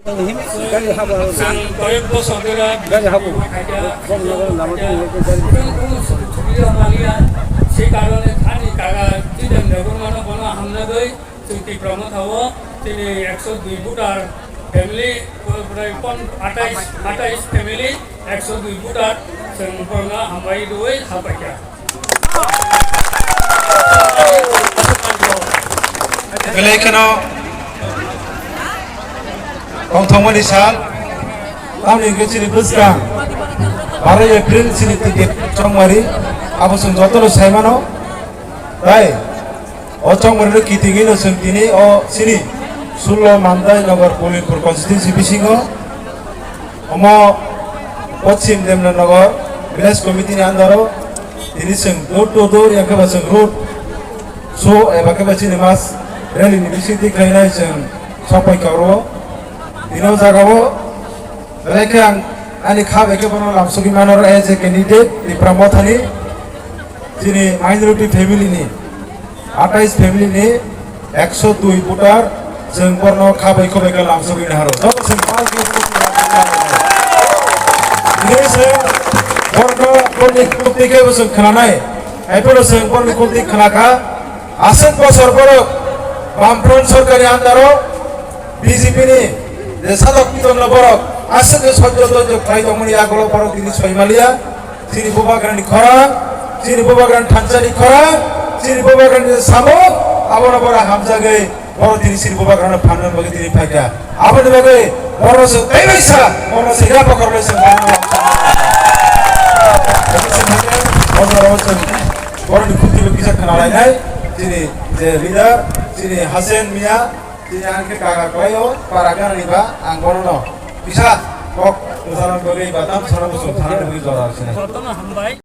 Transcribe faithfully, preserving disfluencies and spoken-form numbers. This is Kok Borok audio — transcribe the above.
Gari habo. Gari habo. Bom nago lama tong nago gari. Chwng kunu suk-, sukli hamaliya, se karone thani kaga tiden debor mano bono hamna doi, chwng Tipra Motha o, chini ekso dui voter family, prai pon-, atais, atais family, ekso dui voter, chwng borno hambai doi hapaikha. Belai kheno tongthokmani sal, tamni hwnkhe chini bwskang baro April chini ticket chongmari, abo chwng jotono saimano. Tai o chongmari no kitingwi no chwng tini o chini sullo Mandai Nagar Polimpur constituency bisingo Omo Poschim Demnanagar Village Committee ni under o tini chwng door to door, ya khe ba chwng road show, eba khe ba chini mass rally ni bisingtwi khlainai chwng sokpai kha oro. Tini o jaga o belai khe ang ani kha bai khe bono lamsogwi mano as a candidate Tipra Motha ni, chini minority family ni. Atais family ni ekso dui voter, chwng borno khabai khobai khe lamsogwi naharo. Joto chwng pal khe bini se borno borni khulti khe bo chwng khnanai. Haiphano chwng borni khulti khnakha. Aswk bosor borok Bamfront sorkar ni under o B J P ni je sadok piton no borok aswk khe sojjo dojjo khlai tongmani yagulo borok tini soi maliya. Chini bubagrani khorang, chini bubagrani thansani khorang, chini bubagrani samung, abono bora hamjagwi, boro tini chini bubagrano phanna bagwi tini phaikha. Aboni bagwi boro se teibaisa, boro se yapa korle se boro. Boro se boro se, boro ni khuti be kisa khana lainai, chini je leader, chini Hasen Mia, chini ang khe kaga kwlaio, para gana ni ba, ang boro no kisa kok udaron bagwi ba tam sana busung thana bagwi jora sini. Jotono hambai.